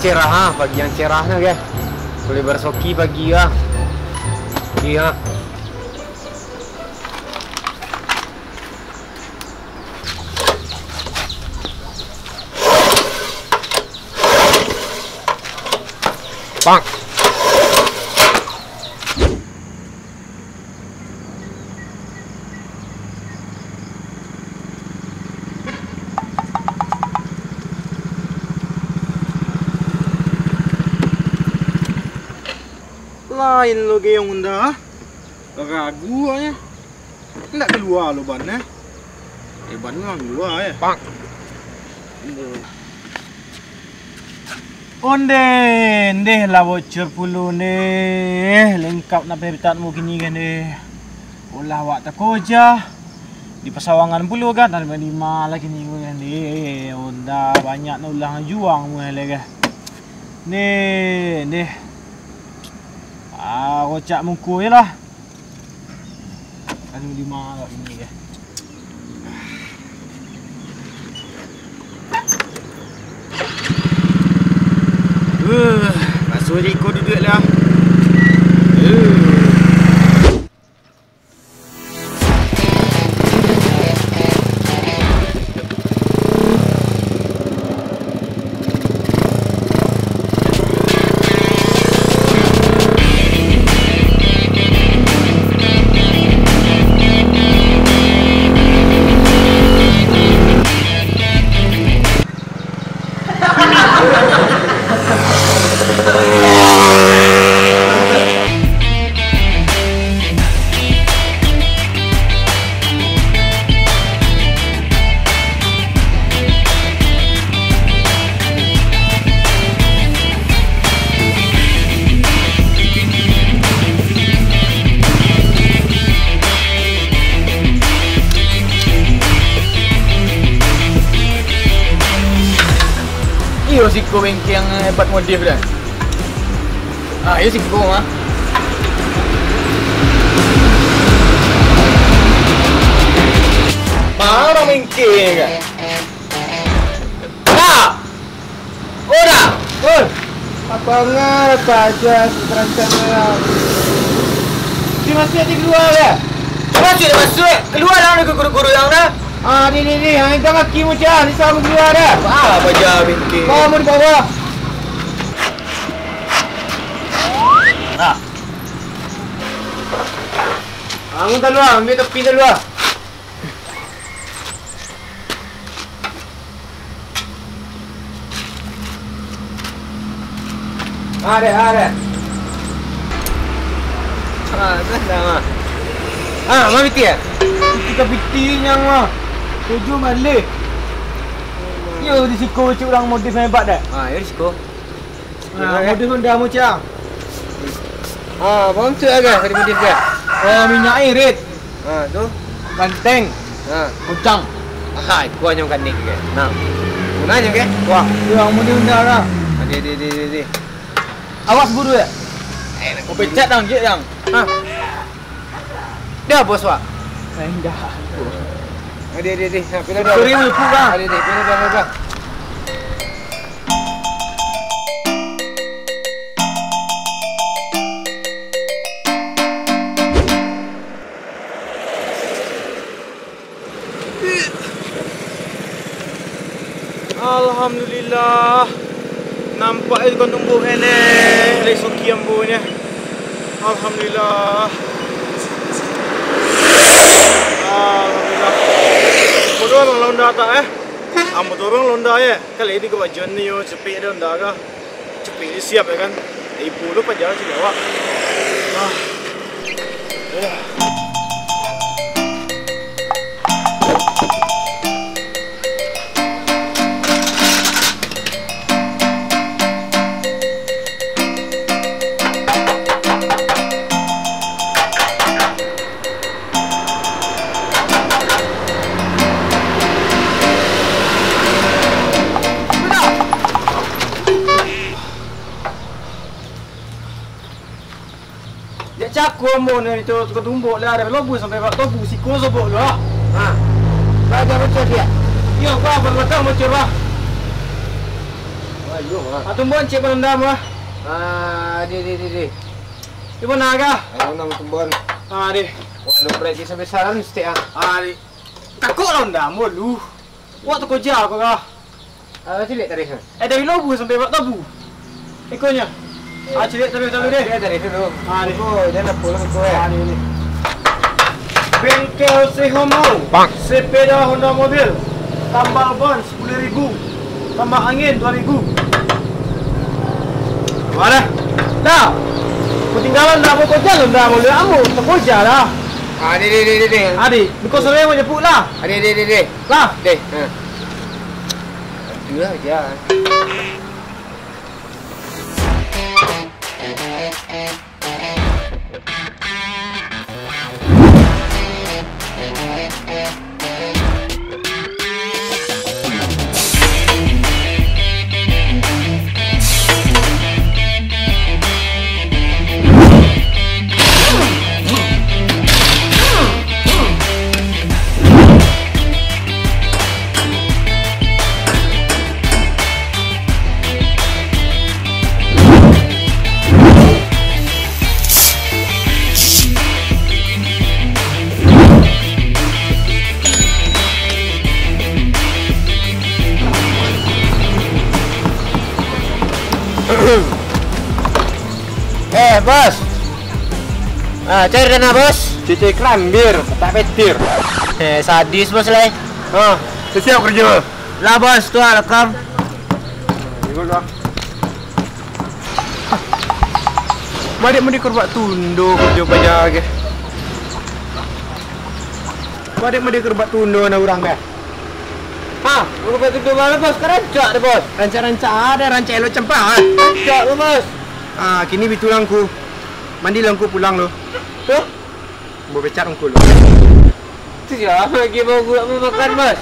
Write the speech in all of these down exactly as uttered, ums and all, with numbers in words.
Cerah, ah, pagi yang cerah nah, guys. Boleh barasoki pagi, ah. Iya. Bang. Lain lo geyong Honda, ragu aja. Ndak kalua lo ban, eh. Eh, ban memang kalua, eh. Bang. Ondeh, ndeh lah bocor pulo ndeh. Lengkap nak petak mu kini kan ndeh. Ulah awak takoja. Di pasawangan pulo kan, tak lima lah kini kan ndeh. Honda banyak nak ulah juang mu leh kan. Ndeh, ndeh. Ah, kocak muko je lah. Anu lima agak ini ke? Uh, basuh je iko duduak lah. Uh. Iyo, siko bengkel yang hebat modif dah. Ah, iyo siko mah. Mah urang bengkel kan? Nah! Ora! Oi! Apa ngah, apa aja, si perancang lah. Dia masuk, dia keluar ya? Masuk, dia masuk. Keluar lah, guru-guru yang dah. Ah, ni, ni, ni. Yang pegang kaki mu, Cah. Ni sama keluar dah. Ah, apa aja, bengkel. Bawa mu di bawah. Nah. Bangun, Talua. Ambil tepi, Talua. Ah, dek, ah, dek. Ah, dah, dah, ah. Ah, ma piti, eh? Piti ka piti nyang, ah. Tujuh maleh. Yo, di siko cik urang modif hebat, dek. Ah, yo, di siko. Ah, modif Honda mu, Cang. Ah, faham tu, agak tadi modif, kan? Oh, minyak irit. Ha, tu? Ganteng. Ha. Kucang. Aha, kuah nyo kanik ke. Nah. Guna nyo ke? Kuah. Yo, ang mudi unda lah. Ade, ade, ade, ade. Awas buru ya. Eh, nak ku pecat dang, cik dang. Ha. Dah, bos, Wak. Saya dah. Ade, ade, ade. Ha, pila dah? Sorry, lupa, bang. Ade, ade, pila dah, pila dah. Alhamdulillah. Nampak itu kan tumbuk eneh, lai soki ambo nyo. Alhamdulillah. Alhamdulillah. Bodoh bang londa tak eh? Ambo tu bang londa ye. Kali ini kebajikan ni yo, cepik ada londa kah? Cepik disiap, ya kan? Ibu lu pajalan sini, awak. Ah. Eh. Jak cako ambo ni tu, tukang tumbok lah, dari Lobu sampai Bak Tobu, siko sobok tu lah. Ha. Belajar baca dia. Iyo, bah, balakang baca, bah. Ayo, ah. Ah, tumbuan cek barandam, ah. Ah, deh, deh, deh, deh. Di mana, kah? Ayo, nang tumbuan. Ah, deh. Wah, lu proyek sampai saran, stek, ah. Ah, deh. Takut lah, ndam, lu. Wak tu koja kau, kah? Ah, ciliak tadi, ha? Eh, dari Lobu sampai Bak Tabu. Ikonyo. Ah, ciliak taruih-taruih deh. Ciliak tadi dulu. Ah, deh. Oh, dia nak pulang tu, eh. Ah, deh, deh. Bengkel Sehomo. Bang. Sepeda Honda mobil. Tambal ban sepuluh ribu. Tambah angin dua ribu. Mana? Dah. Ketinggalan dah, mau koja lah, dah, mau lihat ambo, tak koja lah. Ah, deh, deh, deh, deh, deh. Ah, deh, kau sore mau jemput lah. Ah, deh, deh, deh, deh. Lah. Deh, ha. Dua aja. Eh, Bos. Ah, cair dana, Bos. Cuci kelambir, tak petir. Eh, sadis, Bos, lai. Ah, siap kerja. Lah, Bos, tu lah, lekam. Ikut lah. Badek mode kerbak tundo, kerja paja ke. Badek mode kerbak tundo, na urang ke. Ha, kerbak tundo mano, Bos? Kan rancak deh, Bos. Rancak-rancak ada, rancak elok cempang, ah. Rancak tu, Bos. Ah, kini bitulah ngku. Mandi lah ngku pulang lo. Tu? Ambo pecat ngku lo. Tu sia bagi baguak mamakan, Bos?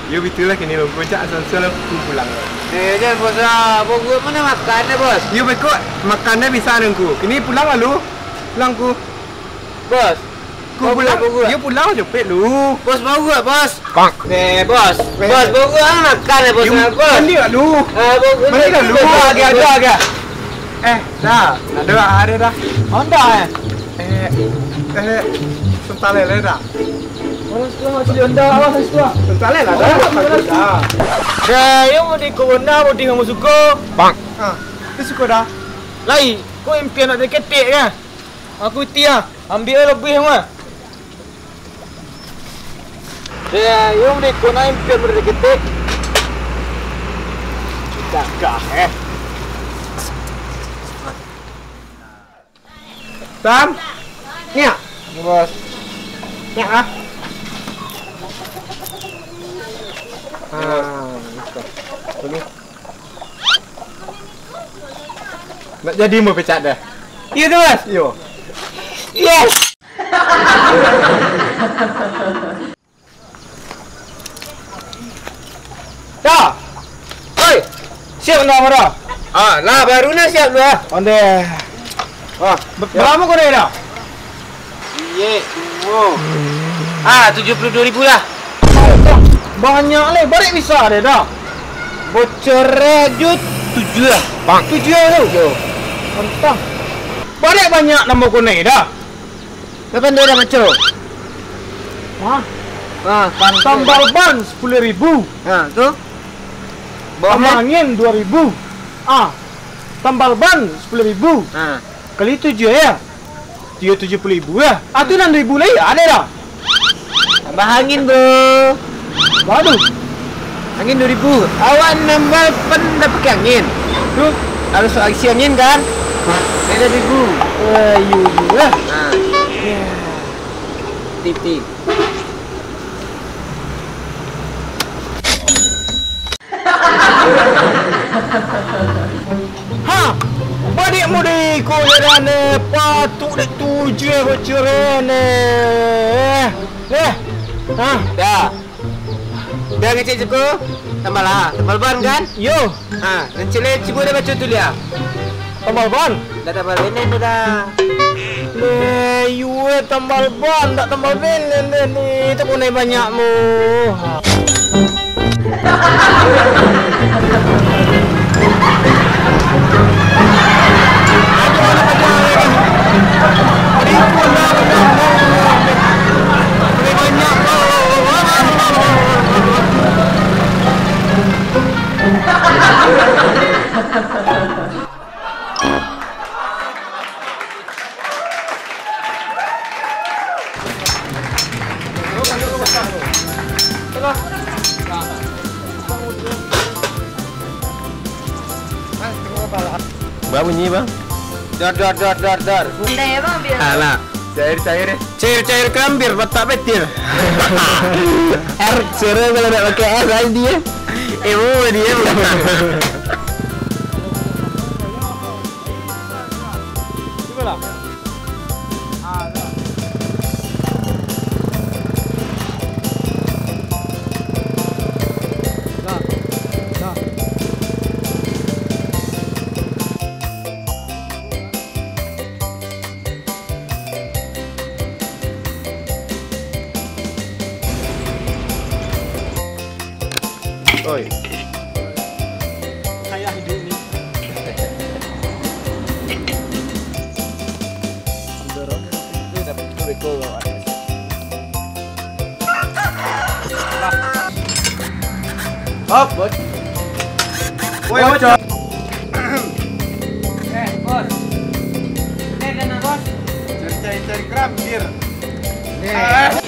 Yo, bitulah kini lo, ngku cak asal-asal lo, ngku pulang lo. Eh, jan, Bos, ah. Baguak mano makan deh, Bos? Yo, bekok makan deh bisa ngku. Kini pulang lalu. Pulang ngku. Bos, ku pulang, ku pulang. Yo pulang, capek lu. Bos, bau gak, Bos? Eh, Bos. Eh. Bos, bau gak, ah, makan ya, Bos. Yo, ah, Bos. Mandi gak lu? Ah, bau gak. Mandi gak lu? Bos, agak, agak, agak. Eh, dah. Dah, dah, ada dah. Honda, eh? Eh, eh, Sentalele dah. Oh, setelah masuk di Honda, awas, setelah. Sentalele dah. Oh, dah. Dah, yo mau di Honda, mau di kamu suka. Bang. Ah, itu suka dah. Lai, kau impian nak jadi ketek, kan? Aku iti ah, ambiak labiah mah. Eh, yo, di kona impian berdeketik. Gagah, eh. Tam. Nyak. Ni, Bos. Nyak ah. Ah, ini. Nak jadi mau pecat dah. Iya tu, Bos. Yo. Yes. Dah. Oi. Siap dah, Mara? Ah, lah, baru nah siap dah. Onde. Ah, berapa kau dah? Iya, semua. Ah, tujuh puluh dua ribu lah. Banyak leh, barek bisa deh dah. Bocor eh, Jut, tujuah. Bang. Tujuah tu. Yo. Mantap. Barek banyak nambah konek dah. Kapan dia dah bocor? Hah? Ah, tambal ban sepuluh ribu. Ha, tu. Tambah angin dua ribu. Ah. Tambal ban sepuluh ribu. Ha. Kali tujuah ya. Tiga tujuh puluh ribu ya. Ah, tu enam ribu lagi ada dah. Tambah angin, bro. Waduh. Angin dua ribu. Awak nambah pan dah pakai angin. Tu. Harus isi angin kan? Beda ribu. Eh, iyo, iyo lah. Nah. Ya. Tip, tip. Ha, baliak mode ko jalan eh, patuik dek tujuah bocoran eh. Eh, ha. Dah. Dah ngecek cukup, tambah lah. Tambal ban kan? Yo. Ha, nan cile cubo dah baco tuliah. Tambal ban? Dah tambal benen tu dah. Eh, iyo tambal ban, dak tambal benen deh ni. Itu punai banyak mu. Bang, bunyi, Bang. Dar, dar, dar, dar, dar. Ndai, Bang, biar. Alah. Cair, cair, eh. Cair-cair kerambir, patak petir. Air, suara kalau nak pakai air tadi, eh. Eh, oh, dia. Cuba lah. Oi. Kayak hidup ni. Hop, bos. Woi, bocor. Eh, bos. Ini dana, bos. Cari-cari, cari kerambir. Eh.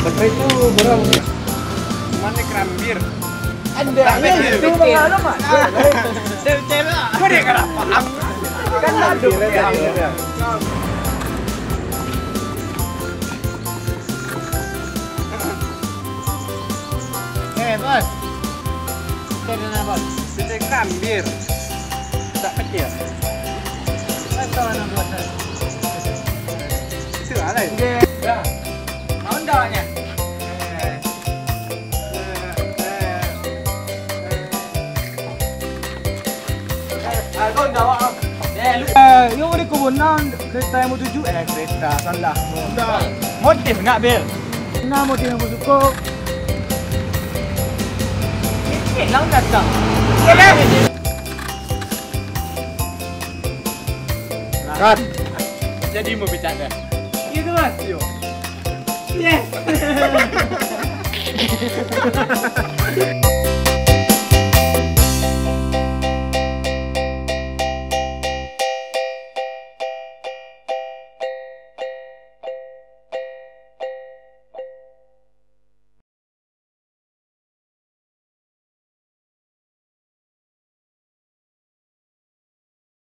Sampai tu barang. Mana kerambir? Anda, itu mengalu, Mak. Kau dia kan paham? Kan ada. Eh, bos. Kita dana, bos. Kita kerambir. Tak kecil. Betul, anak bos. Itu lah, lain. Dah. Tahu ndaknya? Eh, eh, eh, eh. Eh, yo, di kubunan kereta yang tujuh, eh, kereta, salah. Motif nak, Bil? Nah, motif yang suko. Ini lang datang. Cut. Jadi mau bicara. Itu, Mas. Yo. Yes.